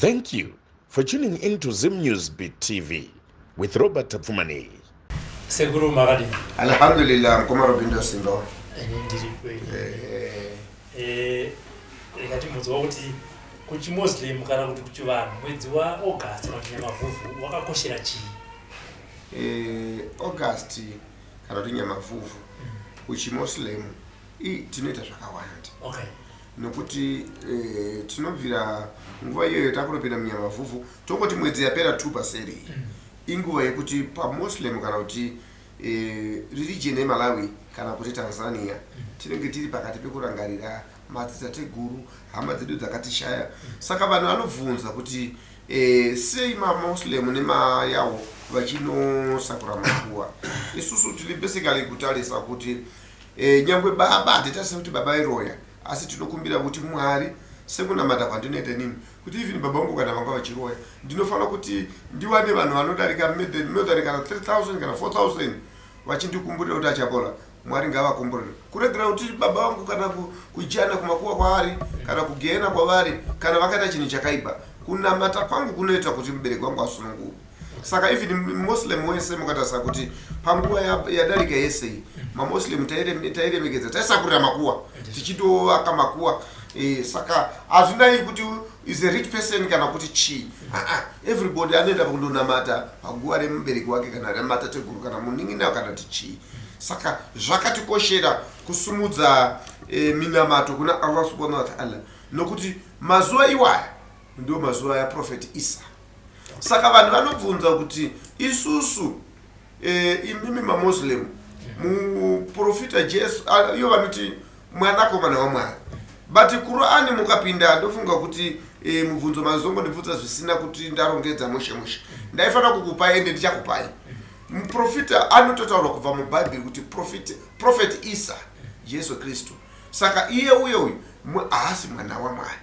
Thank you for tuning in to Zim News Beat TV with Robert Tapfumaneyi. Sekuru makadini? Alhamdulillah, mkoma Robindo Simba. Ini ndiri kwenyu. Eh, rega timbonzwa kuti kuchiMuslim kana kuti kuchivanhu mwedzi waAugust kana kuti Nyamavhuvhu wakakoshera chii? August kana kuti Nyamavhuvhu kuchiMuslim tinoita zvakawanda. Nokuti tinobvira nguva iyoyo takunopinda muNyamavhuvhu, tongoti mwedzi yapera 2 paseri iyi. Inguva yekuti paMuslim kana kuti religion yeMalawi kana kuti Tanzania tinenge tiri pakati pekurangarira madzitateguru, hama dzedu dzakatishaya. Saka vanhu vanobvunza kuti sei maMuslim nemayawo vachinosakura makuva. Isusu tiri basically kutarisa kuti nyangwe baba hatitarise kuti baba iroya, asi tinokumbira kuti Mwari, sekunamata kwandinoita inini, kuti even baba vangu kana vanga vachiroya, ndinofanira kuti ndiwane vanhu vanodarika more than kana 3000 kana 4000 vachindikumburira kuti achapola. Mwari ngavakomborere kuregera kuti baba vangu kana kujana kumakuva kwaari kana kugehena kwavari kana vakaita chinhu chakaipa. Kunamata kwangu kunoita kuti mubereki wangu asunungurwe. Saka even Muslim wese mukatarisa kuti panguva yadarika yese iyi, maMuslim tairemekedza, taisakurira makuva, tichitovaka makuva. Saka hazvinai kuti is a rich person kana kuti chii. Aa, everybody anoenda kundonamata paguva remubereki wake kana rematateguru kana munin'ina kana kuti chii. Saka zvakatikoshera kusumudza minamato kuna Allah subhanahu wa ta'ala, nokuti mazuva iwaya ndo mazuva yaProphet Isa. Saka vanhu vanobvunza kuti isusu imimi maMuslim, muprofita Jesu iyo vanoti mwanakomana waMwari, but Qurani mukapinda, ndofunga kuti mubvunzo mazongondibvunza zvisina kuti ndarongedza mushe mushe. Ndaifanira kukupai, ende ndichakupai. Muprofita anototaurwa kubva muBhaibheri kuti Prophet Isa, Jesu Kristu. Saka iye uye uyu haasi mwana waMwari.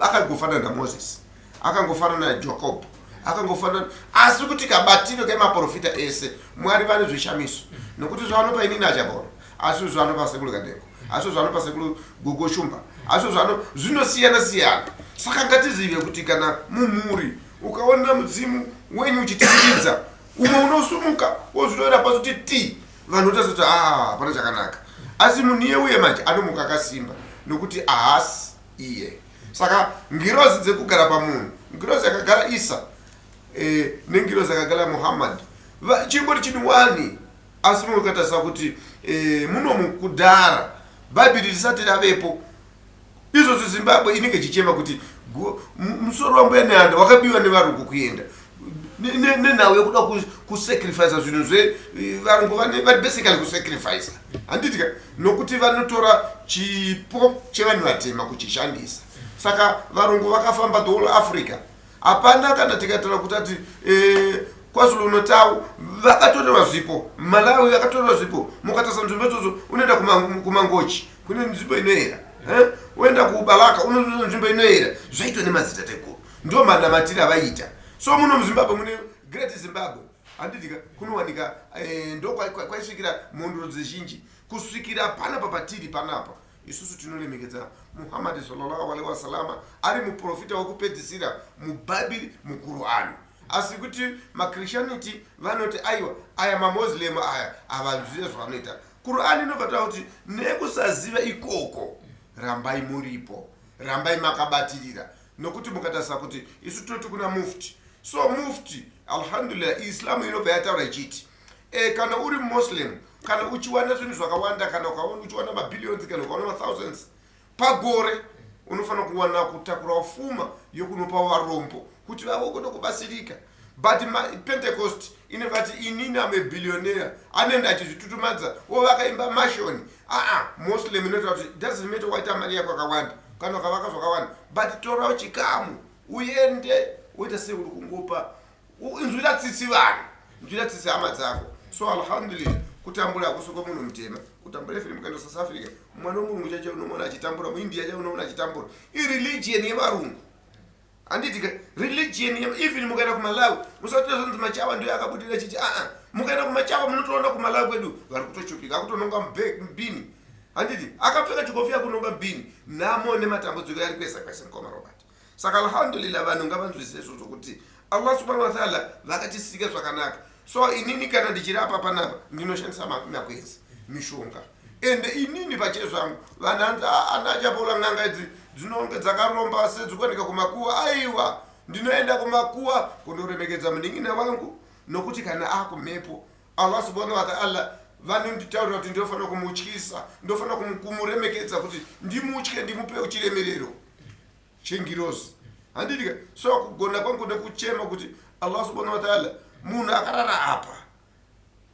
Akangofanana naMoses, akangofanana naJacob, akangofanana, asi kuti kabatiro kemaprofita ese, Mwari vane zvishamiso, nokuti zvavanopa inini achabona asi zvavanopa sekuru Kadeko, asi zvavanopa sekuru Gogo Shumba, asi zvano zvinosiyana siyana. Saka ngatizive kuti kana mumhuri ukaona mudzimu wenyu uchitiridza, umwe unosumuka wozvirovera pasi kuti ti vanhu votasoti, "Ah, hapana chakanaka." Asi munhu iye uye manje anomuka akasimba, nokuti haasi iye. Saka ngirozi dzekugara pamunhu, ngirozi yakagara Isa nengirozi yakagara Muhammad, chingori chinhu wani. Asi mukatarisa kuti munomu kudhara Bhaibheri risati ravepo, izvozvo Zimbabwe inenge ichichema kuti musoro waMbuya Nehanda wakabiwa nevarungu kuenda nenhau yekuda kusacrifica zvinhu zvevarungu. Vari basically kusacrifica, handiti ka? Nokuti vanotora chipo chevanhu vatema kuchishandisa. Saka varungu vakafamba the whole Africa, hapana kana tikataura kuti ati KwaZulu Natal vakatorerwa zvipo, Malawi vakatorerwa zvipo. Mukatarisa nzvimbo idzodzo, unoenda kuMangochi kune nzvimbo inoyera, eh? Uenda kuBalaka unoona nzvimbo inoyera. Zvaitwa nemadzitateguru, ndo manamatiro avaiita. So muno muZimbabwe mune Great Zimbabwe, handiti ka? Kunowanika ndo kwaisvikira mhondoro dzizhinji kusvikira panapa patiri panapa. Isusu tinoremekedza Muhammadi sallallahu alaihi wasalama, ari muprofita wekupedzisira muBhaibheri, muQurani. Asi kuti maChristianity vanoti aiwa, aya maMuslim aya havanzive zvavanoita. Qurani inobva taura kuti nekusaziva ikoko rambai muripo, rambai makabatirira. Nokuti mukatarisa kuti isu tinoti kuna mufti, so mufti, alhamdulillah, Islamu inobva yataura ichiti kana uri Muslim, kana uchiwana zvinhu zvakawanda, kana ukaona uchiwana mabillions, kana ukawana mathousands pagore, unofanira kuwana kutakura fuma yokunopa varombo kuti vavogona kubatsirika. But Pentecost inovati inini am a billionaire, anoenda achizvitutumadza wo vakaimba mashoni. Aa, Muslim inotaura kuti doesn't matter waita mari yako yakawanda kana ukavaka zvakawanda, but torawo chikamu uende woita sei uri kungopa, inzwira tsitsi vanhu, nzwira tsitsi hama dzako. So alhamdulillah, kutambura hakusi kwemunhu mutema. Kutambura, even mukaenda South Africa, mwana womurungu chacho unomuona achitambura, muIndia chacho unomuona achitambura. Ireligion yevarungu, handiti ka? Religion even mukaenda kuMalawi, musati zvonzi machawa ndiyo akabudira chichi. Aa, mukaenda kumachawa munotoona kuMalawi kwedu vari kutochupika, akutononga mubhini, handiti? Akapfeka chikofia kunonga mubhini. Nhamo nematambudziko yari kwese kwese, mukoma Robert. Saka alhamdulillah, vanhu ngavanzwisise izvozvo kuti Allah subhanahu wa taala vakatisika zvakanaka. So inini kana ndichirapa panapa ndinoshandisa makwenzi, mishonga. Ende inini pachezvangu vanhu hanzi, ah, ana Achapola, n'anga idzi dzinonge dzakaromba sedzikuwanika kumakuwa. Aiwa, ndinoenda kumakuwa kundoremekedza munin'ina wangu, nokuti kana akumhepo, Allah subhanahu wa taala vanonditaurira kuti ndinofanira kumutyisa, ndinofanira kumuremekedza kuti ndimutye, ndimupe chiremerero chengirozi, handitika? So kugona kwangu nekuchema kuti Allah subhanahu wa taala, munhu akarara apa,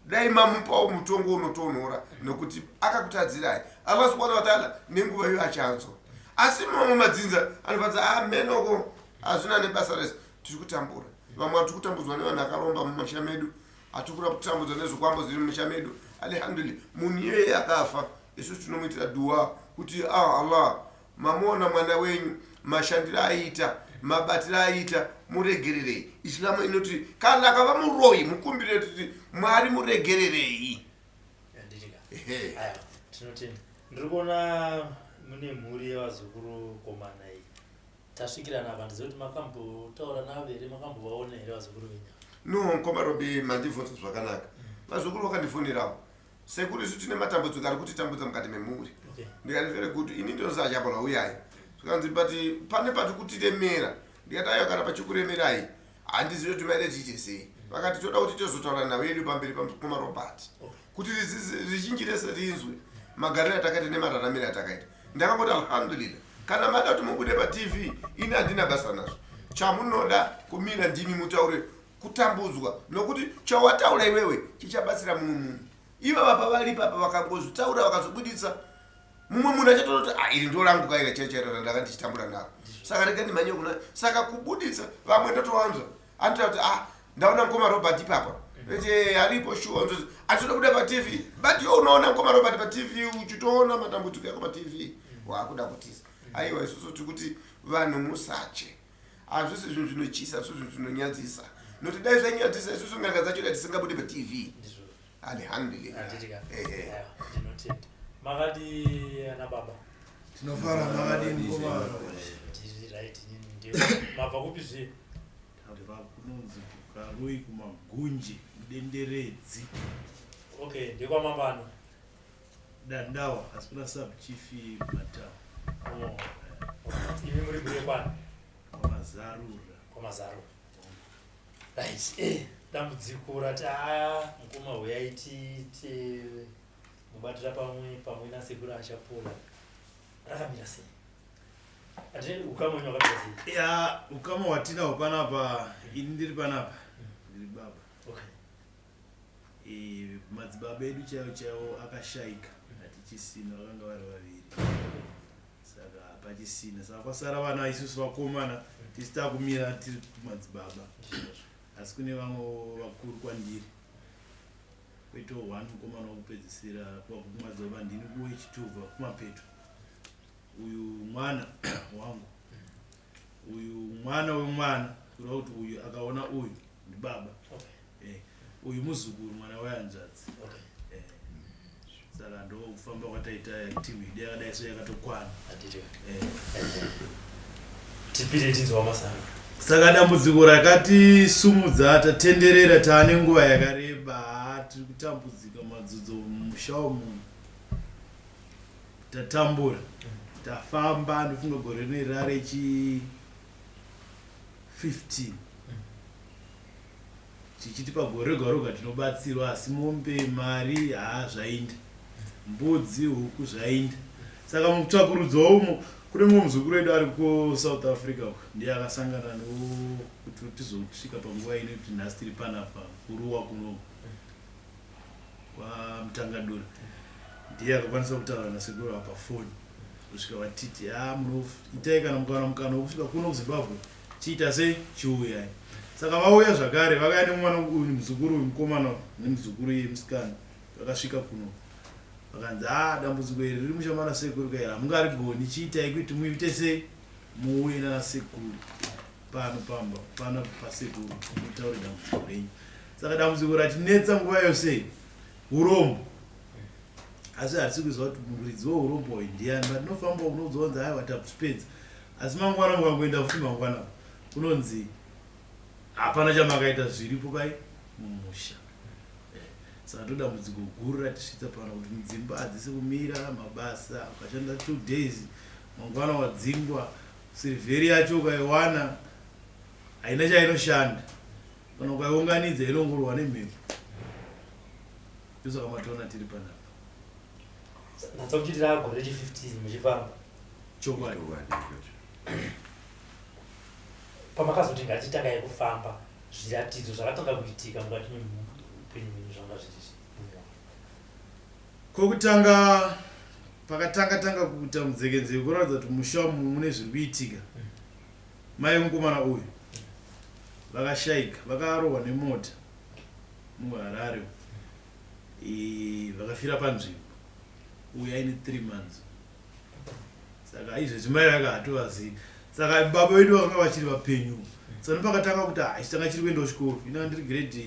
dai mamupawo mutongo unotonhora nekuti akakutadzirai. Allah subhanahu wa taala nenguva iyo achanzwa. Asi mamwe madzinza anofanza amenoko hazvina nebasa rese. Tiri kutambura, vamwe vatiri kutambudzwa nevanhu akaromba mumasha medu, hatiri kutambudzwa nezvikwambo zviri mumisha medu. Alhamdulillah, munhu iyeye akafa, isu tinomuitira dua kuti, ah, Allah, mamuona mwana wenyu, mashandiro aiita, mabatiro aiita, muregererei. Islamu inoti kana akava muroyi, mukumbire kuti Mwari muregererei. Handitika? Ehe. Aiwa, tinotenda. Ndiri kuona mune mhuri yevazukuru komana iyi. Tasvikirana apa, ndizive kuti makambotaura navo here, makambovaona here vazukuru venyu? No, mukoma Robi, mandibvunza zvakanaka. Vazukuru vakandifonerawo, "Sekuru, isu tine matambudziko ari kutitambudza mukati memhuri." Ndikati, "Very good, ini ndinozi Achapola, uyai." Zvikanzi, "But pane pati kutiremera." Ndikati, "Aiwa, kana pachikuremerai handizivi kuti maida tiite sei." Vakati, "Toda kuti tozotaura nhau yedu pamberi pamukoma Robert kuti rizhinji rese rinzwe magariro atakaita nemararamiro atakaita." Ndakangoti, "Alhamdulillah, kana mada kuti mubude paTV, ini handina basa nazvo. Chamunoda kumira ndimi mutaure kutambudzwa, nokuti chawataura iwewe chichabatsira mumwe munhu." Ivava pavari papa vakangozvitaura, vakazobuditsa, mumwe munhu achatoona kuti, "Ah, iri ndo rangu kaira chai chairo randanga ndichitambura naro, saka rega ndimhanye kuna." Saka kubuditsa vamwe ndotowanzwa anotaura kuti, "Ah, ndaona mukoma Robert ipapa." Eti aripo shuwa, atoda kuda paTV, but iwe unoona mukoma Robert paTV, uchitoona matambudziko yako paTV, waakuda kutiza. Aiwa, isusu tiri kuti vanhu musache. Hazvisi zvinhu zvinotyisa, zvisi zvinhu zvinonyadzisa, nokuti dai zvainyadzisa, isusu nganga dzacho dai tisingabude paTV. Alhamdulillah. Handitika? Ehe. Aiwa, ndinotenda. Makadi ana baba? Tinofara, makadini komana? Ndiri right inini. Ndiyo mabva kupi zviye? Tabva kunonzi kuKaroi, kuMagunje, Mudenderedzi. Okay, ndekwamambano? Dandawa, asi kuna sub chief Matawa. Oh. Alright. Imi muri kure kwani? Kwamazarura. Kwamazarura, right. Dambudziko rati a mukoma huyai tiite mubatira pamwe pamwe nasekuru Achapola rakamira sei? Ati ukama wenyu wakamira sei? Ya, ukama hwatinahwo panapa, ini ndiri panapa ndiri baba. Madzibaba edu chaiwo chaiwo akashaika, hatichisina. Vakanga vari vaviri, saka hapachisina. Saka kwasara vana isusu vakomana, tisi takumira tiri kumadzibaba, asi kune vamwe vakuru kwandiri. Kwoitawo one mukomana wekupedzisira kumadzibaba, ndini kuwechitubva kumapeto. Uyu mwana wangu, uyu mwana wemwana, kureva kuti uyu akaona uyu ndibaba. Uyu muzukuru, mwana wehanzvadzi. Saka ndo kufamba kwataita. Timu yedu yakadai so yakatokwana. Tipire tinzwa masana. Saka dambudziko rakatisumudza, tatenderera, taane nguva yakareba tiri kutambudzika madzudzo mumusha umu. Tatambura, tafamba. Ndofunga gore rine rarechi 15 tichiti pagore roga roga tinobatsirwa, asi mombe, mari, haa, zvainda, mbudzi, huku zvainda. Saka mukutsvakurudzwa umo, kune mumwe muzukuru wedu ari kuSouth Africa uko, ndiye akasangana nokuti tizosvika panguva ino kuti nhasi tiri panapa kuruwa kuno kwaMutangadura. Ndiye akakwanisa kutaura nasekuru apa pafoni kusvika vatiti, "Ha, munoitai kana mukawana mukana wekusvika kuno kuZimbabwe, chiita sei, chiuyai." Saka vauya zvakare, vakauya nemwana uyu, muzukuru uyu mukomana nemuzukuru iye musikana. Vakasvika kuno, vakanzi, "Ha, dambudziko iri riri musha mana sekuru kairi hamungarigoni. Chiitai kuti muite sei, muuye nanasekuru pano pamba pano pasekuru, mutaure dambudziko renyu." Saka dambudziko ratinetsa nguva yose urombo, asi hatisi kuziva kuti muridzi weurombo uyu ndiani. Patinofamba unoudzwa kunzi, "Aiwa, tapedza." Asi mangwana mukangoenda futi mangwana kunonzi hapana chamakaita zviripo pai mumusha. Saka ndodambudziko guru ratisvitsa pano kuti mudzimba hadzisi kumira mabasa ukashanda 2 days mangwana wadzingwa sirivheri yacho ukaiwana haina chainoshanda kana ukaiunganidza inongorwa nemhepo ndosaka mationa tiri panapa. Natsa kuchiti raagore rechi 15 muchifamba. Chokwadi. Pamakazoti ngatitangai kufamba zviratidzo zvakatanga kuitika mukati meupenyu hwenyu zvanga zviri Kwekutanga pakatanga tanga kuita mudzekenzeke kuratidza kuti musha umu mune zviri kuitika. Mai vemukomana uyu vakashaika vakarohwa nemota muHarare vakafira panzvimbo uyu aine 3 months saka izvezvi mai vake hatovazivi saka baba vedu vakanga vachiri vapenyu saka ndopakatanga kuti ah, ichi tanga chiri kuenda kuchikoro inanga ndiri grade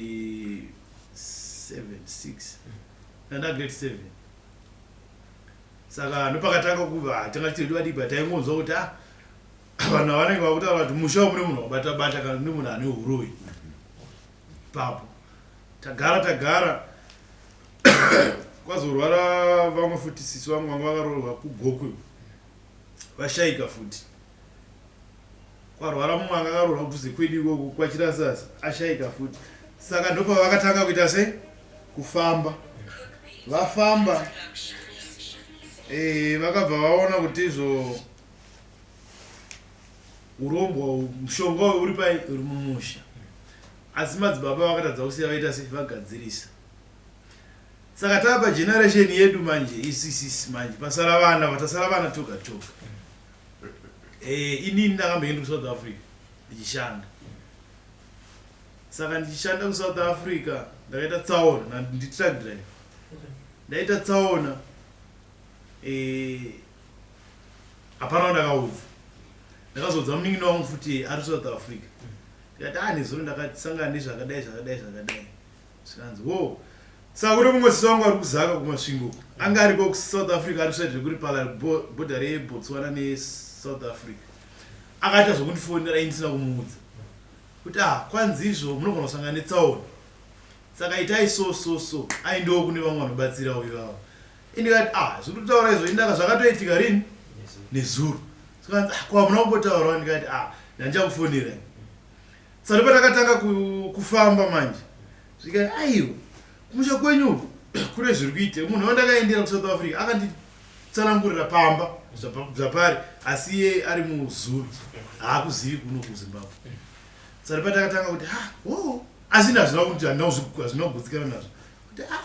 7 6 ndanda grade 7 saka ndopakatanga kuva ah, tanga chiri vadii but taingonzwa kuti ah vanhu avanenge vakutaura kuti musha mune munhu wabata bata kana mune munhu ane uroyi ipapo tagara tagara kwazorwara vamwe futi sisi vangu vanga vakaroorwa kugokwe vashaika futi kwarwara mumwe anga akaroorwa kudhuze kwedu ikoko kwachirasasa ashaika futi saka ndopavakatanga kuita sei kufamba vafamba e, vakabva vaona kuti izvo urombwa mushonga uyu uri pai uri mumusha asi madzibaba vakatadza kusiya vaita sei vagadzirisa saka tava pageneration yedu manje isisisi manje pasara vana vatasara vana toga toga eh, inini ndakambenge ndiri kusouth africa ndichishanda saka ndichishanda kusouth africa ndakaita tsaona nditruck drive ndaita tsaona eh, hapana wandakaudza ndakazoudza munin'ina wangu futi ari south africa ndikati ah nezuro ndakasangana nezvakadai zvakadai zvakadai zvikanzi wo saka kune mumwe sisi wangu ari kuzaka kumasvingo uko anga ariko kusouth africa ari kusaidi rekuripala bhodha rebotswana nesouth africa akaita zvokundifonera ini ndisina kumuudza kuti ah kwanzi izvo munogona kusangana netsaona saka itai so so so aindiwo kune vamwe vanobatsirawo ivavo Indikati ah zviri kutaura izvo indaka zvakatoitika rini nezuro. Zvikanzi ah ko hamuna kumbotaurawo ndikati ah ndandichakufonera. Saka patakatanga kufamba manje zvikati aiwa kumusha kwenyu uku kune zviri kuita munhu wandakaendera kuSouth Africa akanditsanangurira pamba zvapari asi iye ari muzulu haakuzivi kuno kuZimbabwe. Saka patakatanga kuti ah oh asi hazvina kuti handina kugutsikana nazvo kuti ah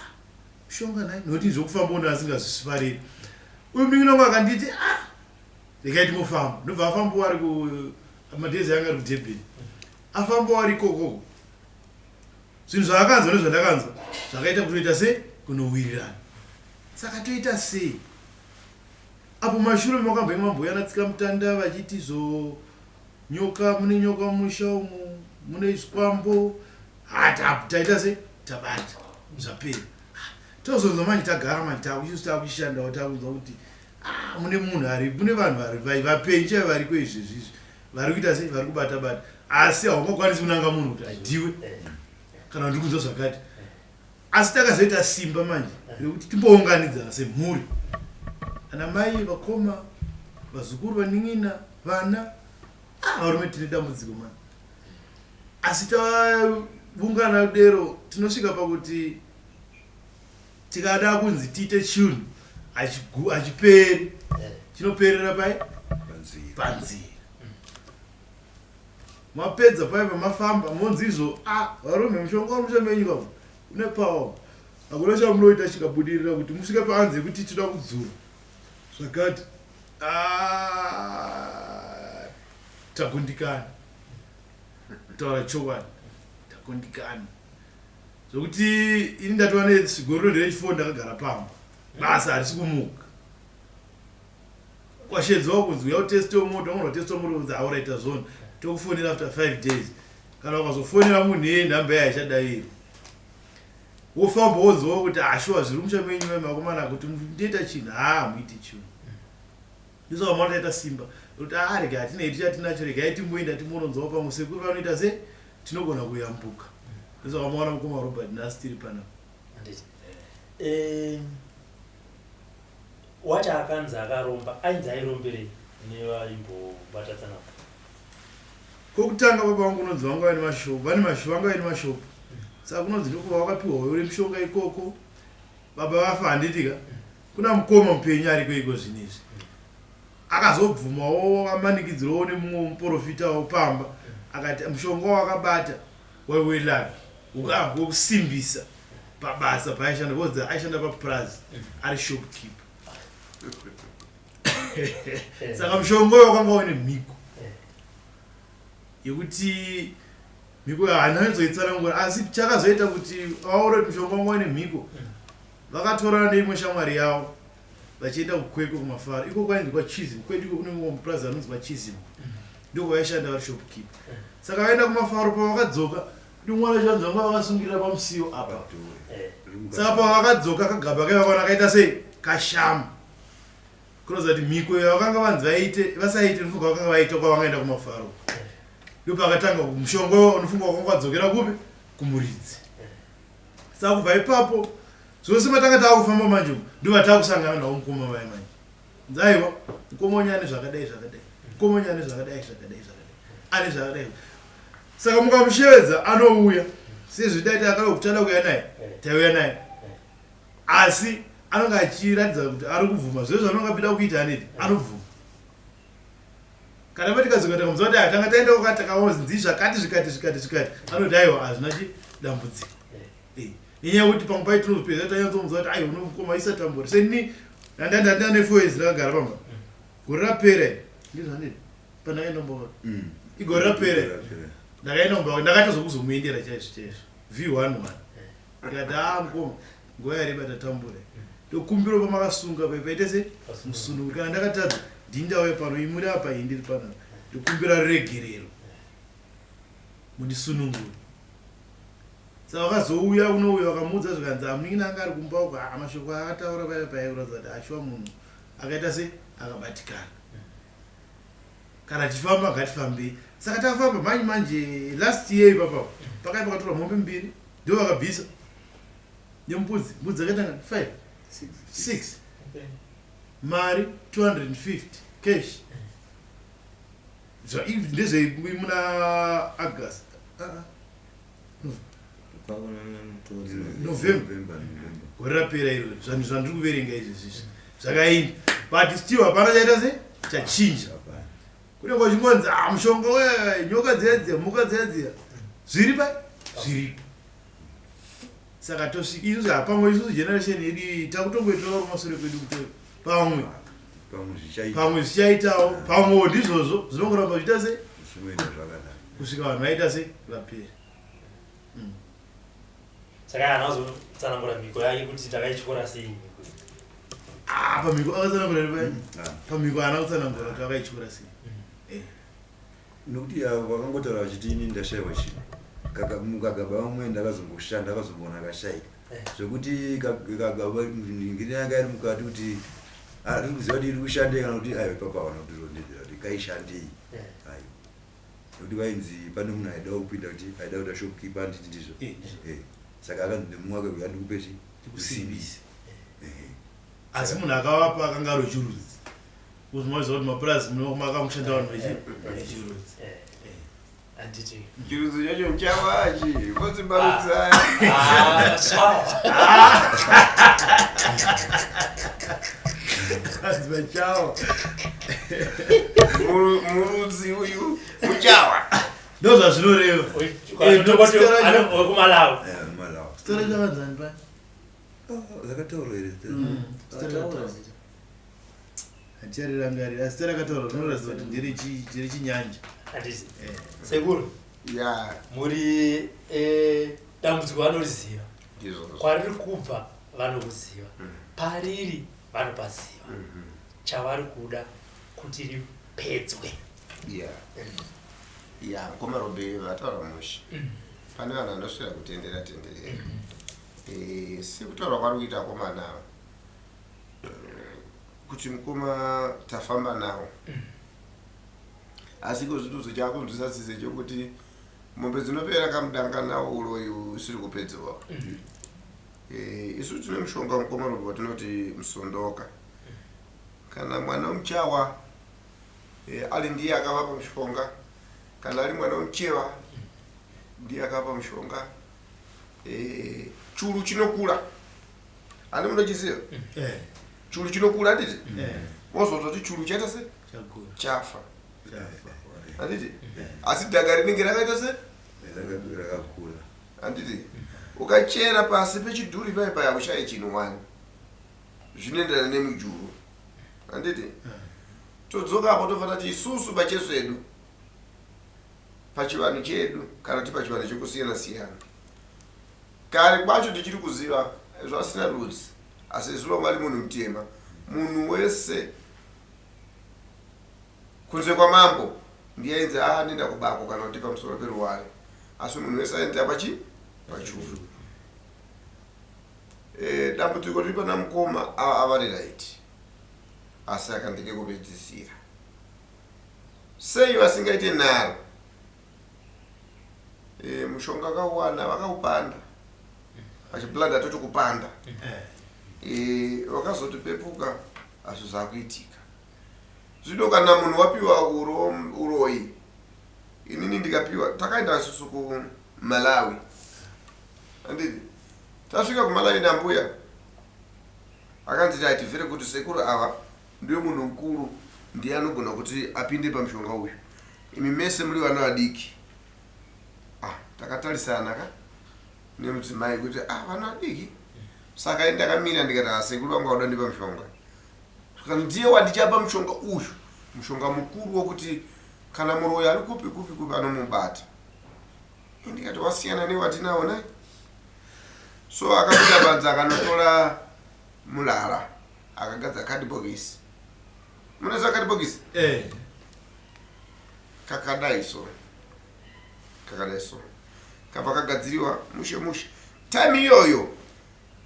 Mushonga nhai nokuti zvokufamba uno asingazvifariri. Uyu munin'ina wangu akanditi ah regai timofamba. Ndobva afambawo ari ku madays anga ari kuDurban. Afambawo ari ikoko. Zvinhu zvaakanzwa nezvandakanzwa zvakaita kutoita se kunowirirana. Saka toita sei? Apo mashure makambenge mambouya natsikamutanda vachiti zvo nyoka mune nyoka mumusha umu mune zvikwambo ha taita sei tabata zvapera tozonzwa manje tagara manje takuchisu takuchishandawo takunzwa kuti ah, mune munhu ari mune vanhu vari vapenyu chaivo variko izvezvi izvi vari kuita sei vari kubata bata asi haungakwanisi kunanga munhu kuti adiwe kana ndiri kunzwa zvakati Asi takazoita simba manje rekuti timbounganidzana semhuri, ana mai, vakoma, vazukuru, vanin'ina, vana. Ah, varume tine dambudziko mani. Asi taungana kudero tinosvika pakuti tikada kunzi tiite chinhu hachiperi, chinoperera pai panzira. Mapedza paye pamafamba monzi izvo ah varume mushonga uri musha menyu kapo une power hakuna chamunoita chikabudirira kuti musvike paanzi yekuti tinoda kudzura zvakati ah, takundikana kutaura chokwadi takundikana zvokuti ini ndatova negore rechifo ndakagara pamba basa harisi kumuka Kwashedzwa kunzi uya uteste moto, wangona uteste moto kunzi auraita zvona. Tokufonera after 5 days. Kana ukazofonera munhu iyeye nhamba iye haichadaviri. Wofamba wonzwawo kuti ah shuwa zviri musha menyu mai makomana kuti ndoita chinhu haa hamuiti chinhu. Ndosaka maona taita simba rekuti aa rega hatina hedu chatinacho regai timboenda timbononzwawo pamwe sekuru vanoita se tinogona kuyambuka. Ndosaka maona mukoma Robert nhasi tiri panapa. Handiti. Eh, wacho akanzi akaromba ainzi airomberei nevaimbobata tsanango? Kokutanga baba vangu kunonzi vanga vaine mashopu, vane mashopu, vanga vaine mashopu. Saka kunonzi ndokuva wakapiwa uri mishonga ikoko. Baba vafa handiti ka? Kuna mukoma mupenyu ariko iko zvino izvi. Akazobvumawo amanikidzirwawo nemumwe muporofitawo pamba akati mushonga wawakabata waiwe lucky wekusimbisa pabasa paaishanda because aishanda papurazi ari shopkeeper. Saka mushonga uyo wakanga une mhiko yekuti mhiko haana kuzoitsanangura asi chakazoita kuti vaone kuti mushonga wanga une mhiko vakatorana neimwe shamwari yavo vachienda kukwekwe kumafaro iko kwainzi kwachism kwedu iko kune mumwe mupurazi anonzi kwachism ndiko vaishanda vari shopkeeper saka vaenda kumafaro pavakadzoka kuti mwana chanzi vanga vakasungirira pamusiwo apa saka pavakadzoka kagaba kaiva kaona kaita sei kashama kunoziva kuti mhiko iyo vakanga vanzi vaite vasaite unofunga vakanga vaita kwavangaenda kumafaro ndopakatanga mushonga unofunga wakanga wadzokera kupi kumuridzi saka kubva ipapo zvose matanga taakufamba manje umu ndobva taakusangana navo mukoma vaye manje nzi aiwa mukoma wenyu ane zvakadai zvakadai mukoma wenyu ane zvakadai zvakadai zvakadai ane zvakadai saka mukamushevedza anouya sezvo dai takauya kutada kuuya naye taiuya naye asi anonge achiratidza kuti ari kubvuma zvese zvanonge apinda kuita aneti anobvuma kana patikadzoka takamuudza kuti ah, tanga taenda kwakati takaonzi zvakati zvikati zvikati zvikati anoti aiwa hazvina chi dambudziko eh, nenyaya yekuti pamwe pai tinozopedza tanyatsomuudza kuti aiwa unomukoma isatambura seni ndandandanda nefour years ndakagara pamba gore rapera ndizvo handiti pandakaenda kumba kwake igore rapera ndakaenda kumba kwake ndakatozokuzomuendera chaizvo chaizvo v11 ndikati haa mukoma nguva yareba tatambura ndokumbira pamakasunga pai paite se musununguri kana ndakatadza ndini ndauya pano imuri apa ini ndiri panapa ndokumbira ruregerero mundisunungure saka vakazouya unouya vakamuudza zvikanzi amunin'ina anga ari kumba uko haa mashoko aakataura paive paive kuratidza kuti ashuwa munhu akaita se akabatikana kana tichifamba ngatifambei saka tafamba manje manje last year ipapa pakai pakatorwa mombe mbiri ndo vakabvisa nembudzi mbudzi dzakaita ngani 5 6 mari 250 cash ndezve muna august ah, ah. November gore rapera iro zvanhu zvandiri kuverenga izvi izvi zvakainda but still hapana chaita se chachinja kunenge kwachingonzi ah mushonga we nyoka dziya dziya mhuka dziya dziya zviri pa zviripo saka tosvika isusu hapamwe isusu generation yedu iyi takutongoitora kumasure kwedu kuto pamwe pamwe zvichaitawo pamwewo ndizvozvo zvinongoramba zviita se kusvika vanhu vaita se vapere mm. Saka haana kuzotsanangura mhiko yake kuti takaityora sei mhiko iyi. Ah, pamhiko akatsanangura here pai? Ah. Pamhiko haana kutsanangura kuti akaityora sei. Mm. Eh. Nokuti avo vakangotaura vachiti ini ndashaiwa chinhu. Kaka mukagaba vamwe ndakazongoshanda ndakazongoona akashaika. Eh. Zvekuti kagaba ngiri yanga iri mukati kuti ari kuziva kuti iri kushandei kana kuti aiwa ipapo havana kutirondedzera kuti kaishandei. Eh. Aiwa. Nekuti vainzi pane munhu aida kupinda kuti aida kuita shopkeeper handiti ndizvo eh, eh. Saka akanzi nemumwe wake uya ndikupe chi ndikusimbise eh. Asi munhu akavapa akanga ari wechirudzi uzimaziva kuti mapurazi makamushanda vanhu vechirudzi handiti chirudzi chacho chawachi vodzibarudzai Chawa. Murudzi uyu muchawa. Ndo zvazvinoreva. Wekumalawi. Zita racho rakanzani paya? Rakataurwa here zita? Zita Handicharirangarira asi zita rakataurwa rinoratidza kuti nderechinyanja. Handiti. Sekuru. Ya. Muri dambudziko vanoriziva. Kwariri kubva vanokuziva. Pariri vanopaziva. Chavari kuda kuti ripedzwe. Yeah. Yeah, mukoma Robbie vataura mushe. Pane vanhu vanoswera kutendera tenderera. Sekutaura kwari kuita akomana ava. Kuti mukoma tafamba nawo, asi iko zvino chakunzwisa tsitsi chokuti mombe dzinopera kamudanga nawo uroyi usiri kupedzewa. Isu tine mushonga, mukoma Robert, watinoti musondoka. Kana mwana wemuchawa ali ndiye akavapa mushonga, kana ari mwana wemuchewa ndiye akavapa mushonga, churu chinokura. Ani munochiziva? Eh. Churu chinokura, handiti? Eh. Wozototi churu chaita se Chakura. Chafa. Chafa. Handiti? Asi dhaga rinenge rakaita se Rakakura. Handiti? Ukachera pasi pechidhuri pai paya, ushaye chinhu wani zvinoenderana nemujuru, handiti? Todzoka apo, tobva tati isusu pachesu pachivanhu chedu, kana kuti pachivanhu chekusiyana siyana, kare kwacho tichiri kuziva zvasina rudzi, asi zuva mwari munhu mutema, munhu wese kunze kwamambo ndiye ainzi anoenda kubako kana kuti pamusoro peruware, asi munhu wese aenda pachuru. Dambudziko riri pana mukoma avari right, asi akandike kupedzisira sei vasingaite nharo. Mushonga akauwana, vakaupanda vachiblanda, toti kupanda. Vakazoti pepuka, hazvo zvakuitika. Zvino kana munhu wapiwa uroyi, inini ndikapiwa, takaenda isusu kuMalawi, handiti? Tasvika kuMalawi nambuya, akanzi ati very good, sekuru ava ndiwe munhu mukuru, ndiye anogona kuti apinde pamushonga uyu, imi mese muri vana vadiki. Ah, takatarisana ka nemudzimai kuti ah, vana vadiki. Saka ini ndakamira ndikati, "Ah, sekuru vangu vauda ndipa mushonga, saka ndiye wandichapa mushonga uyu, mushonga mukuru wokuti kana muroyi ari kupi kupi kupi anomubata." Ini ndikati wasiyana newatinawo nai. So akabuda panze, akanotora mulala, akagadza kadhibhokisi. Munoziva kadhibhokisi? Eh. Kakadai so, kakadai so, kabva kagadziriwa mushe mushe. Time iyoyo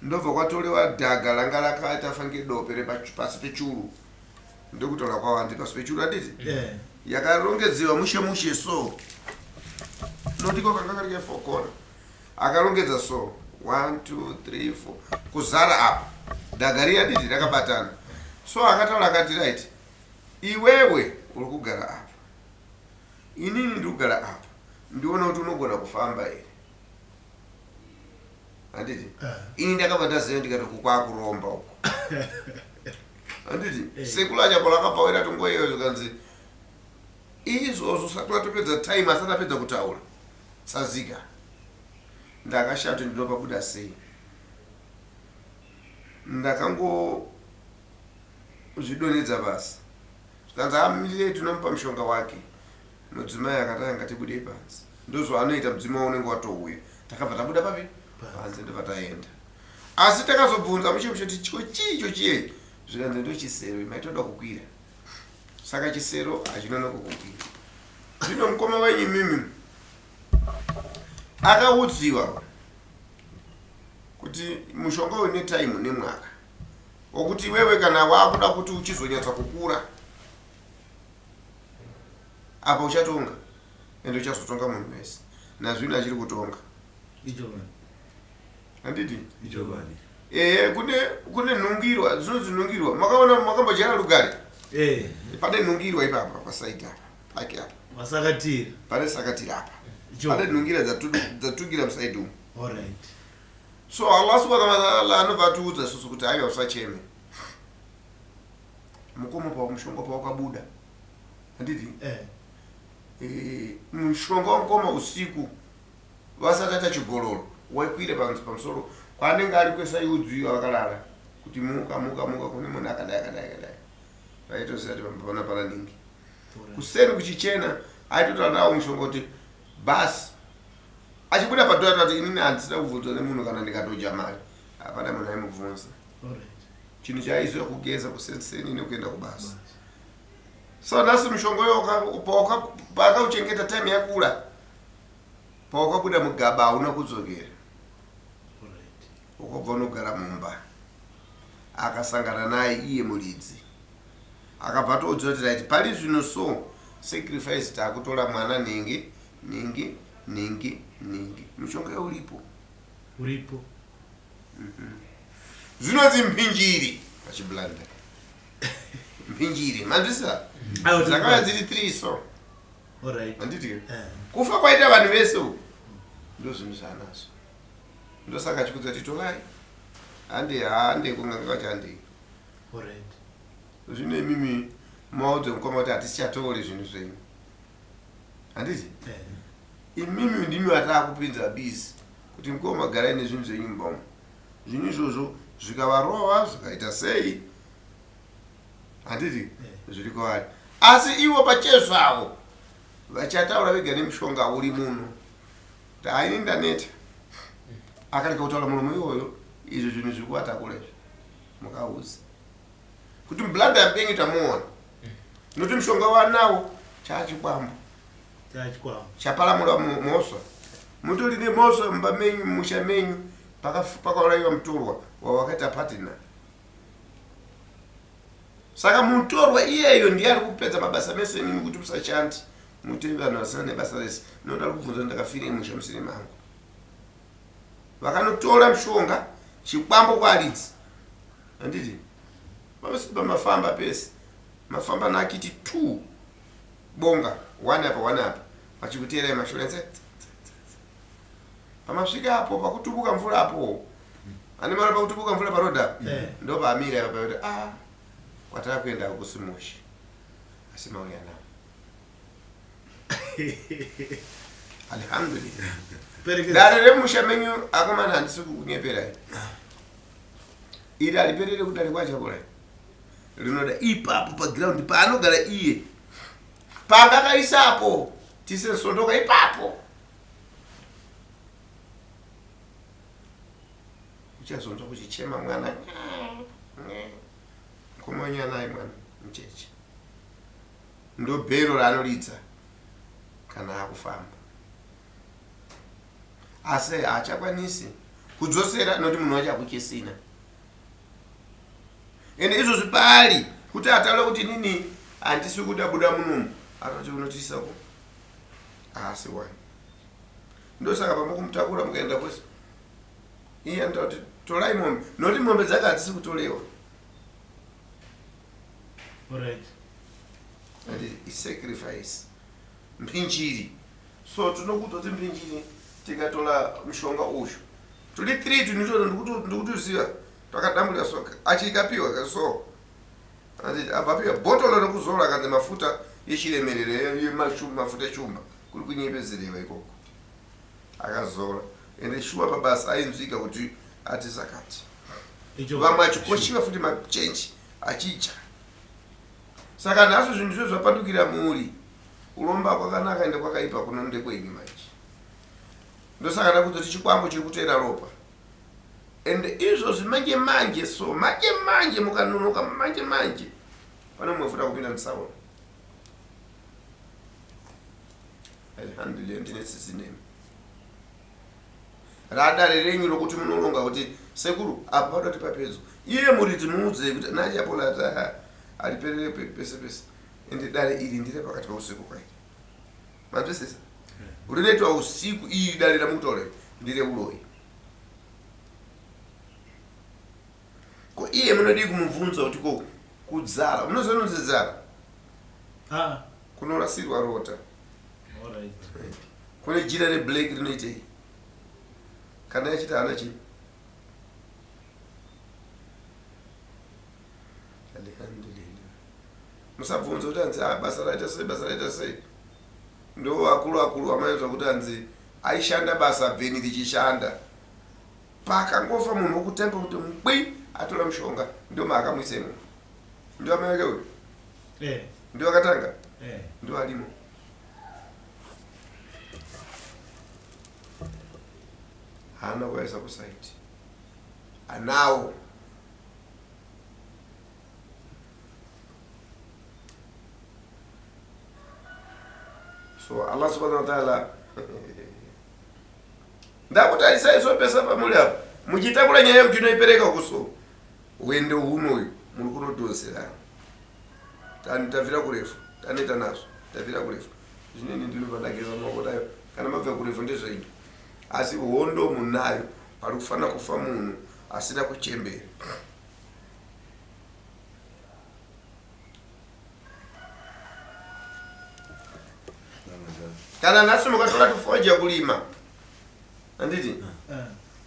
ndobva kwatorewa dhaga ranga rakaita fange dope repasi pechuru, ndokutaura kwawandi pasi pechuru, handiti? Eh. Yakarongedzewa mushe mushe so, notiko kanga kari kefokona, akarongedza so 1 2 3 4 kuzara apa, dhaga riya diti rakabatana. So akataura akati, "Right, iwewe uri kugara apa, inini ndiri kugara apa, ndiona kuti unogona kufamba here," handiti? Ini ndakabva ndaziva, ndikati kukwakuromba uko, handiti? Sekuru achapola akabva wera tongoiyo, zvikanzi izvozvo sati watopedza time, asati apedza kutaura tsazika, ndakashaya kuti ndinopabuda sei. Ndakangozvidonhedza pasi, zvikanzi amirei, tinomupa mushonga wake. Mudzimai akati anga tibudei panze, ndozvaanoita mudzimai, unenge watouya. Takabva tabuda papi? Panze. Ndobva taenda, asi takazobvunza mushe mushe kuti chiko chii icho chiyei, zvikanzi ndochisero maitoda kukwira, saka chisero hachinonoka kukwira. Zvino mukoma wenyu mimi akaudziwa kuti mushonga uyu netime nemwaka wokuti iwewe kana wakuda kuti uchizonyatsa kukura apa uchatonga, ende uchazotonga munhu wese. Nazvino achiri kutonga. Ichokwadi. Handiti? Ichokwadi. Ehe, kune nhungirwa dzinonzi nhungirwa. Makaona, makambodyara rugare? Eh. Pane nhungirwa ipapa pasaidi apa pake apa. Vasakatira. Pane sakatira apa. Icho. Pane nhungira dzatungira musaidi umu. Alright. So Allah subhanahu wa ta'ala anobva atiudza isusu kuti aiwa, usacheme mukoma, pawa mushonga pawakabuda, handiti? Eh. Mushonga wamukoma usiku vasati aita chigololo, waikwire pamusoro kwaanenge ari kwesaiudziwa akalala kuti muka, muka, muka, kune munhu akadai, akadai, akadai. Vaitoziva kuti pamba pana pana ningi. Kuseni kuchichena aitotaura nawo mushonga kuti bhasi achibuda padhora, tati inini handisina kubvunzwa nemunhu, kana ndikatodya mari hapana munhu aimubvunza. Chinhu chaaiziva kugeza kuseni nekuenda kubasa. So nhasi mushonga uyo paakauchengeta time yakura, pawakabuda mugaba hauna kudzokera. Wakabva unogara mumba, akasangana naye iye muridzi. Akabva atoudza kuti right pari zvino so sacrifice takutora mwana nhingi nhingi nhingi nhingi mushonga uripo uripo Zvinonzi mpinjiri pachiblanda mpinjiri manzwisisa dzakauya dziri 3 so handiti eh. kufa kwaita vanhu vese uku ndo zvinhu zvaanazvo ndosaka achikudza kuti torai hande hande kunganga kwacho handei zvino imimi maudze mukoma kuti hatisichatore zvinhu zvenyu handiti eh. Imimi ndimi vataakupinza busy kuti mkoma garai nezvinhu zvenyu mumba umu. Zvinhu izvozvo zvikavarova zvikaita sei handiti eh. zviri kwavari. Asi ivo pachezvavo vachataura vega nemushonga uri muno. Kuti haini ndaneta. Akarega kutaura muromo iwoyo izvo zvinhu zviri kuvatakura izvi. Mukauzi. Kuti mblanda mbenyu tamuona. Nokuti mushonga wanawo chaachikwambo. Chaparamura mhosva. Mutori nemhosva mumba menyu mumusha menyu pakauraiwa mutorwa wawakaita partner. Saka mutorwa iyeyo ndiye ari kupedza mabasa mese imimi kuti musashandi muite vanhu vasina nebasa rese. Ndinoda kubvunza ndakafirei musha musiri mangu. Vakanotora mushonga chikwambo kwaridzi. Handiti? Pamafamba pese. Mafamba nakiti 2. Bonga one apa one apa vachikuteerai mashure tse pamasvika apo pakutubuka mvura apo ane mara pakutubuka mvura paroad apo eh. ndopaamira ipa pakuti a ah, kwatava kuenda hakusi mushe asi mauya nawo alhamdulillah dare remusha menyu akomana handisi kukunyeperai iri hariperere kudare kwachakurai rinoda ipapo paground paanogara iye panga akaisapo tise nsondoka ipapo uchazonzwa kuchichema mwana mkomanyanaye mwana mucheche ndo bhero raanoridza kana akufamba asi haachakwanisi kudzosera nokuti munhu wacho akuchisina ende izvozvi paari kuti ataura kuti nini handisi kuda buda munomu anoti unotiisako haasi wani ndosaka pamukumutakura mukaenda kwese iye anotaura kuti torai mombe nokuti mombe dzake hadzisi kutorewa isacrifice mpinjiri so tinokutoti mpinjiri tikatora mushonga uyu tuli 3 tunitoto ndikutuziva twakadambuka so achikapiwa ka so abva apiwa bhotoro rekuzora akanzi mafuta yechiremerero yemafuta eshumba kuri kunyepezerewa ikoko akazora ende shuwa pabasa ainzwika kuti ati zakati vamwe achikoshiwa futi machenji achidya saka nhasi zvinhu zvo zvapandukira mhuri kuromba kwakanaka ende kwakaipa kuno ndekwenyu manje ndosaka ndakuzoti chikwambo chiri kuteera ropa and izvozvi manje manje so manje manje mukanonoka manje manje pane mumwe futi akupinda musaona alhamdulillah ndine tsitsi nemi radare renyu rokuti munoronga kuti sekuru apa pada kuti papedzwa iye muridzi muudzei kuti nachapola hariperere pese pese ende dare iri ndire pakati pausiku kwai manzwisisa rinoitwa usiku iri dare ramukutaura iri ndireuroyi ko iye munodii kumubvunza kuti ko kudzara munoziva inonzi dzara ah. kunorasirwa rota kune jira reblack rinoitei kana yachita hana chii alhamdulillah musabvunza kuti hanzi ah, basa raita sei basa raita sei ndo vakuru vakuru vamainzwa kuti hanzi aishanda basa bveni richishanda Pakangofa munhu wokutanga kuti mukwi atora mushonga ndio maakamuisa imomo. Ndio amai vake uyu. Eh. Ndio akatanga. Eh. Ndio alimo. Haana kuvaisa kusaiti. Anawo. So Allah subhanahu wa ta'ala Ndakutarisai so pese pamuri apa muchitakura nyaya muchinoipereka kuso hwendo huno uyu muri kunodhonzerana. Tabvira kurefu, taneta nazvo, tabvira kurefu. Zvineni ndinobva ndageza maoko dayo, kana mabva kurefu ndezvenyu. Asi hondo munayo, pari kufanira kufa munhu asina kuchembera. Kana nhasi mukatora tufoja kulima, handiti?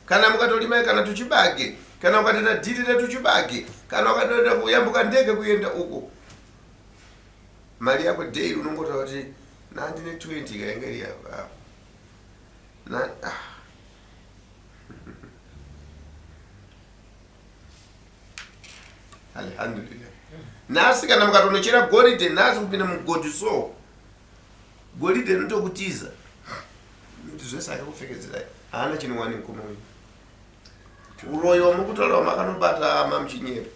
Kana mukatolima kana tuchibage, kana ukatoita dhiri retuchibage, kana ukatoenda kuyambuka ndege kuenda uko, mari yako daily unongotaura kuti nandine 20 kainga iri apa. Na ah. Alhamdulillah. Nhasi kana mukatonochera goridhe nhasi kupinda mugodhi so goridhe rinotokutiza. Kuti zvese akakupfekedzerai haana chinowani mukoma wenyu. Uroyi wamukutaura wamakanobata hama muchinyepa.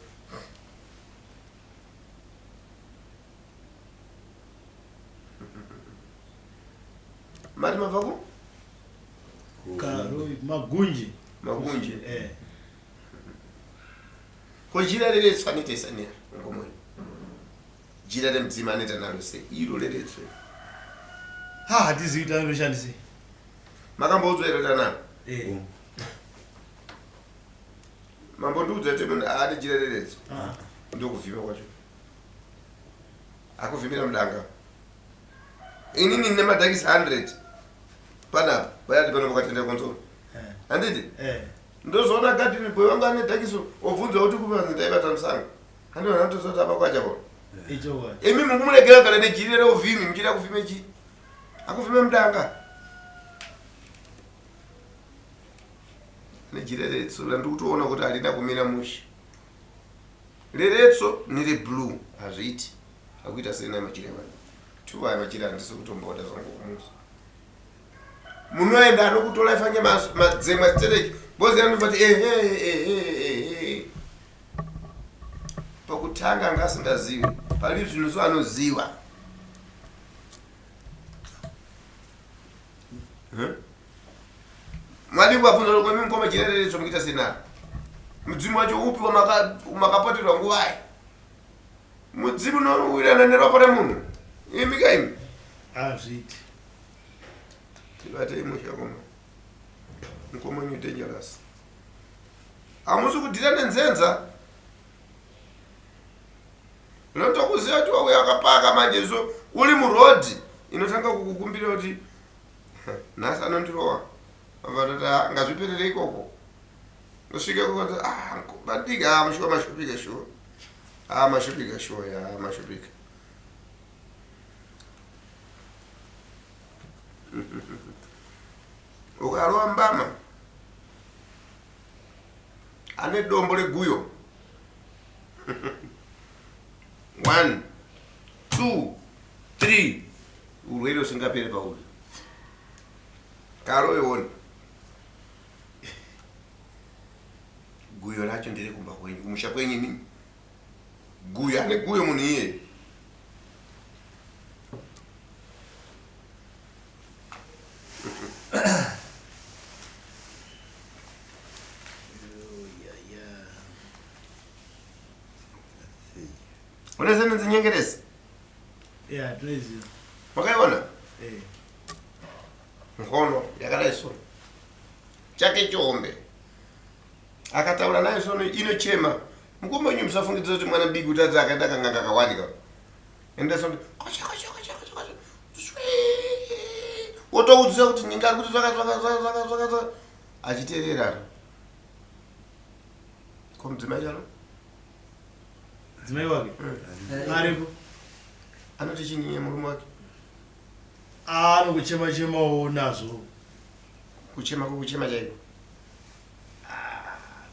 Mari mabva ku? Karoi Magunje. Magunje. Eh. Ko jira reretswa anoita isania mukoma wenyu. Jira remudzimu anoita naro sei? Iro reretswe. Ha hatizivi kuti anoroshandisei. Makamboudzwa here kuti anaro? Eh. Mambondiudza kuti munhu aane jira reretswa. Ah. Ndokuvhima kwacho. Akuvhimira mudanga. Inini ndine madhakisi 100 panapa bayati pano pakatenda konzoro. Handiti? Eh. Ndozoona gadhini boy wangu ane dhakiso obvunza kuti kupi ndaibata musango. Handiona ndotozoti apa kwacha bona. Ichokwadi. Imi mukumuregera kugara nejiri reuvhimi muchida kuvhime chii? Akuvhime mudanga. Nejira reretso randiri kutoona kuti harina kumira mushe. Reretso nereblue hazviiti. Akuita sei naye machira evanhu? Two aya machira handisi kutomboda zvangu kumusa. Munoenda anokutora ifange madzemwa stereki. Bozi anobva ehe ehe ehe. Pakutanga anga asingazivi. Pari zvino so anoziva. Mwari wabvunza kuti kwemi mukoma jira reretso mukuita sei naro? Mudzimu wacho upi wamakapoterwa nguvai? Mudzimu unowirana neropa remunhu. Imi ka imi. Hazviiti. Tibatei musha koma. Mukoma wenyu dangerous. Hamusi kudhira nenzenza. Unotokuziva kuti wauya wakapaka manje so uri muroad inotanga kukukumbira kuti nhasi anondirowa. Vatoti ah, ngazviperere ikoko. Usvike ikoko ah badika ah mushuwa mashupika shuwa. Ah mashupika shuwa ya mashupika. Ukarova mbama ane dombo reguyo. 1 2 3 urwere usingapere pauri. Karoiona guyo racho ndere kumba kwenyu kumusha kwenyu imimi. Guyo ane guyo munhu iyeye. Unoziva inonzi nyengerezi? Yeah, tinoiziva. Wakaiona? Eh. Ngono yakadai so. Chake chihombe. Akataura nayo sono inochema. Mukoma wenyu musafungidzira kuti mwana mudiki kuti adzi akaenda kanganga kawanika. Enda sono kocha kocha kocha kocha kocha. Shwee. Wotoudzira kuti nyinga ari kuti zvaka zvaka zvaka zvaka zvaka zvaka. Achiteerera. Ko mudzimai chalo? Mudzimai wake? Aripo. Anoti chinyi murume wake? Anokuchema chemawo nazvo. Kuchema kukuchema chaiko?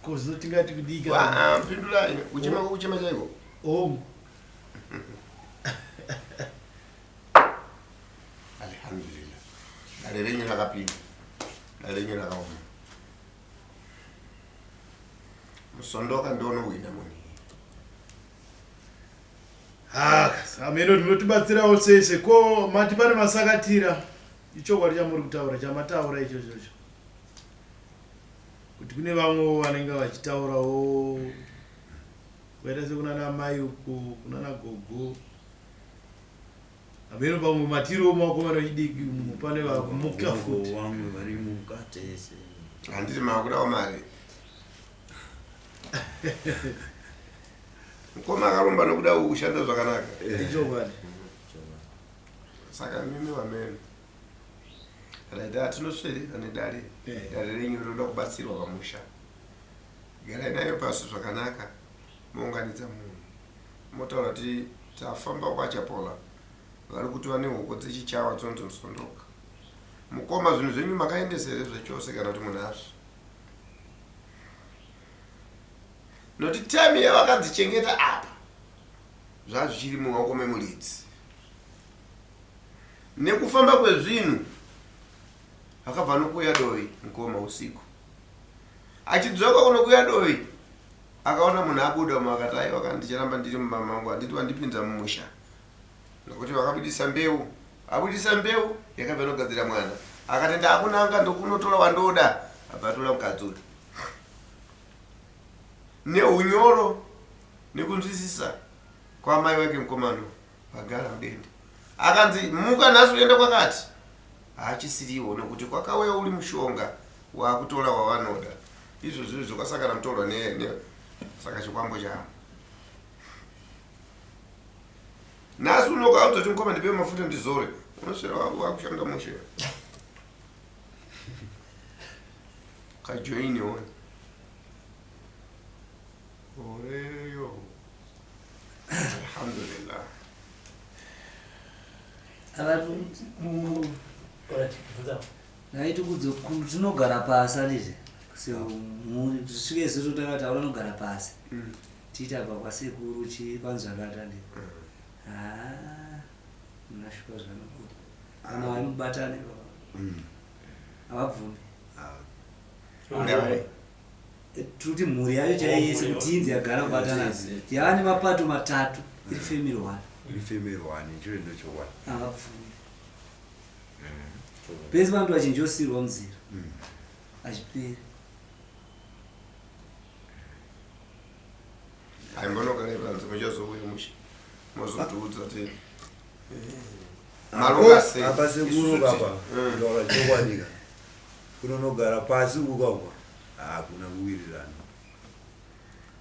Ko zvino tingati kudii kana? Pindulai, kuchema kukuchema chaiko? Oh. Alhamdulillah. Dare renyu rakapinda. Dare renyu rakaoma. Musondoka ndonowina munhu. Ha, ameno tinotibatsirawo sei ko mati pane masakatira ichokwadi chamuri kutaura chamataura ichochocho kuti kune vamwewo vanenge vachitaurawo kuita sekunana mai uko kunana gogo. Hameno pamwe matiriwo makomana vechidiki umu pane vakumuka futi. Vamwe vari mukati ese. Handiti makudawo mari. Mukoma akaromba nokuda kushanda zvakanaka. Ichokwadi. Saka mimi vamene. Right, tinoswerera nedare. Dare renyu rinoda kubatsirwa pamusha. Garai nayo pasi zvakanaka. Mounganidza munhu. Motaura kuti tafamba kwaChapola. Vari kuti vane hoko dzechichawa dzinonzi musondoka. Mukoma zvinhu zvenyu makaendesa here zvachose kana kuti munazvo? Nokuti time yavakadzichengeta apa zvazvichiri mumaoko memuridzi. Nekufamba kwezvinhu akabva anokuya dovi mukoma usiku. Achidzoka kunokuya dovi akaona munhu abuda umo akati aiwa kana ndicharamba ndiri mumba mangu handiti wandipinza mumusha nokuti vakabudisa mbeu abudisa mbeu yakabva inogadzira mwana akati ndakunanga ndokunotora wandoda abva atora mukadzi uyu neunyoro nekunzwisisa kwamai vake mukomana vagara mudende akanzi muka nhasi uende kwakati haachisiriwo nokuti kwakauya uri mushonga wakutora wavanoda izvo zviri zvakasangana mutorwa ne, ne saka chikwambo chavo nhasi unokaudza kuti mukoma ndipe mafuta ndizore unoswera wakushanda mushe kajoini one oreyo alhamdulillah Naiti kudzo tinogara pasi anditi semhuri tisvike isu totanga taura nogara pasi mm. tiite apa kwasekuru chii kwanzvakata ndi mm. haa munashuka zvanobuda kana vaimubatane mm. havabvumi ah. Tiri mhuri yayo chaiyo yese kuti inzi yagara kubatana yava nemapato matatu iri family one iri family one icho ndochokwadi havabvumi pese vantu vazhinji vosirwa munzira hazviperi aimbonogara panze muchazouya mushe mozotiudza ti maronga sei apa sekuru kapa kutaura chokwadi ka kunonogara pasi uku kauka hakuna kuwirirana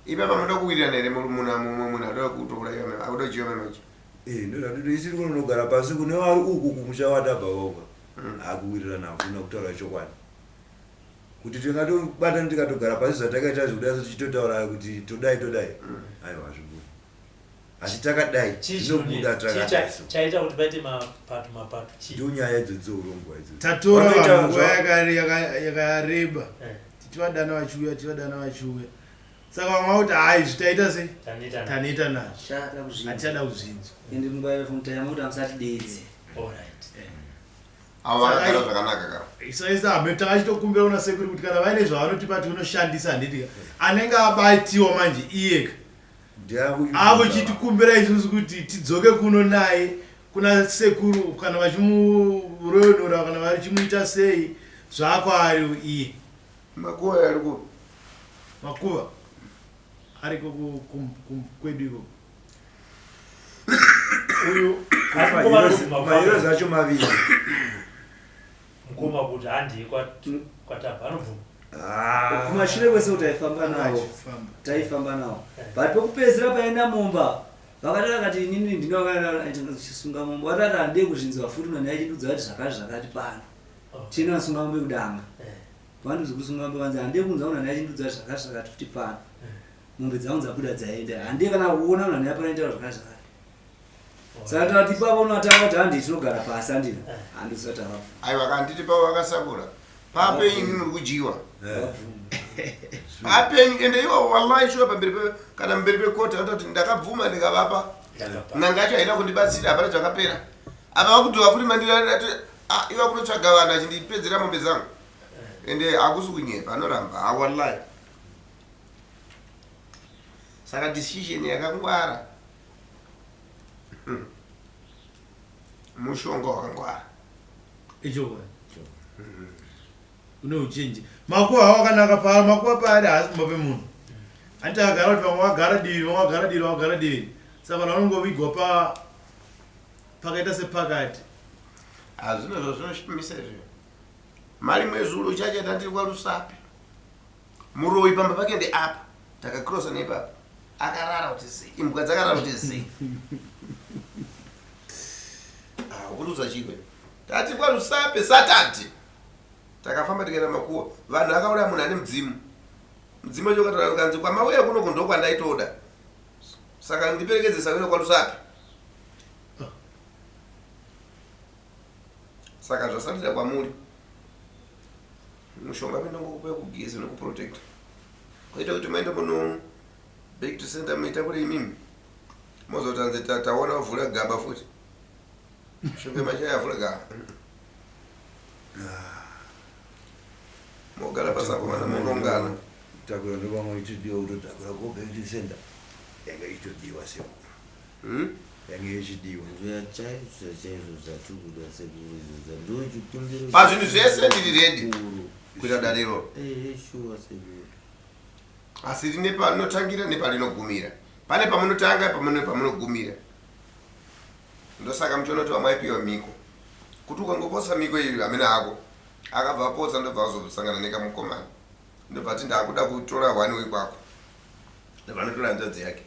ipapa munoda kuwirirana here muna mumwe munhu adoda kutouraiwa akuda kudyiwa memaji Eh, ndozvatoti isiri kunonogara pasi kune vari uku kumusha watabva voga mm. hakuwirirana hakuna kutaura chokwadi kuti tingatobatana tikatogara pasi zvatakaita zvekuda tichitotaura kuti todai todai mm. aiwa hazvibudi asi takadai zvinobuda takadai chaita kuti paite mapato mapato chii ndonyaya idzo dzeurongwa idzo tatora vanhu nguva yakareba eh. tichivadana vachiuya tichivadana vachiuya saka vamwe vakuti haa izvi taita sei taneta nazvo hatichada kuzvinzwa ende mungaifuntayamuti kuti amusatidedze avo vakagara zvakanaka ka isaisa hame takachitokumbira kuna sekuru kuti kana vaine zvavanotipa tinonoshandisa handiti ka anenge abatiwa manje iyeka akuchitikumbira isusu kuti tidzoke kuno naye kuna sekuru kana vachimuroyonora kana vachimuita sei zvakwaari iye Makuva ari kupi? Makuva ariko kwedu ikoko. Uyu maheroes acho maviri. Mukoma kuti handiye kwatabva anobvuma. Ah. Kumashure kwese kuti taifamba nawo. Taifamba nawo. Eh. But pekupedzisira paenda mumba vakati akati inini ndinochisunga mumba vakati handei kuzvinzwa futi unani achindudza kuti zvakati zvakati pano. Oh. Chino asunga mombe kudanga. Eh. Vanhu zvekusunga mombe vanzi handei kunzwa munhu achindudza zvakati zvakati futi pano. Eh. Mombe dzangu dzabuda dzaenda. Handei kana kuona munhu ane apana itaura zvakati zvakati. Oh. Saka tati ipapo unotanga kuti handei tinogara pasi handina. Eh. Handisati avapo. Aiwa kanditi pavo vakasakura. Papenyu imi muri kudyiwa. Papenyu ende iwo wallahi shuwa pamberi pe kana mberi pekoti anototi ndakabvuma ndikavapa. N'anga yacho haina kundibatsira hapana zvakapera. Apa vakudzoka futi mandira Ah, iva kunotsvaga vanhu achindipedzera mombe dzangu ende hakusi kunyepa anoramba ah, wallahi saka decision yakangwara hmm. mushonga wakangwara ichokwadi une uchenji makuva hawo akanaka pa makuva paari haasi kumba pemunhu anti agara kuti vamwe vagara divi vamwe vagara divi vamwe vagara divi saka vanhu vanongovigwa pa Pakaita sepakati. Hazvino zvazvinoshamisa izvi. Marimwe zuro chacha tandiri kwaRusape. Muroyi pamba pake ndeapa. Takakrosa nepapa. Akarara kuti zii. Imbwa dzakarara kuti zii. Ah, ukuruza chikwe. Tati kwaRusape Saturday. Takafamba tikaenda makuwa. Vanhu akauraya munhu ane mudzimu. Mudzimu wacho ukataura ukanzi kwamauya kuno ndokwandaitoda. Saka ndiperekedze sawira kwaRusape. Saka zvasarira kwamuri. Mushonga mindongokupa yekugeza nekuprotecta. Koita kuti maenda muno back to center muita kuri imimi. Mozotanzi taona wavhura gaba futi. Mishonga yemashaya yavhura gaba. Mogara pasapo vana morongana. Takura ndovamwe ichidiwa kutotakura ko back to center yanga ichitodiwa sekuru. Hmm? Yange ichidiwa. Chaizvo chaizvo zvatiri kuda sekuru izvo ndochikumbiro. Pazvinhu zvese ndiri ready kuita dariro. Eh shuwa sekuru. Asi rine parinotangira neparinogumira. Pane pamunotanga pamune pamunogumira. Ndosaka muchiona kuti vamwe vaipiwa mhiko. Kuti ukangopotsa mhiko iyi hamene hako. Akabva apotsa ndobva azosangana nekamukomana. Ndobva ati ndakuda kutora one week wako. Ndobva anotora hanzvadzi yake.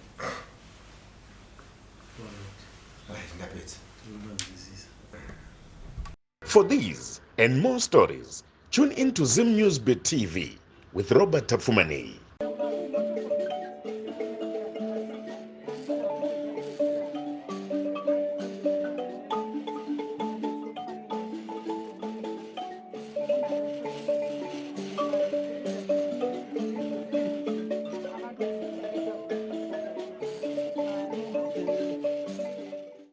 Right, ndapedza. For these and more stories, tune in to Zim News Bit TV with Robert Tapfumaneyi.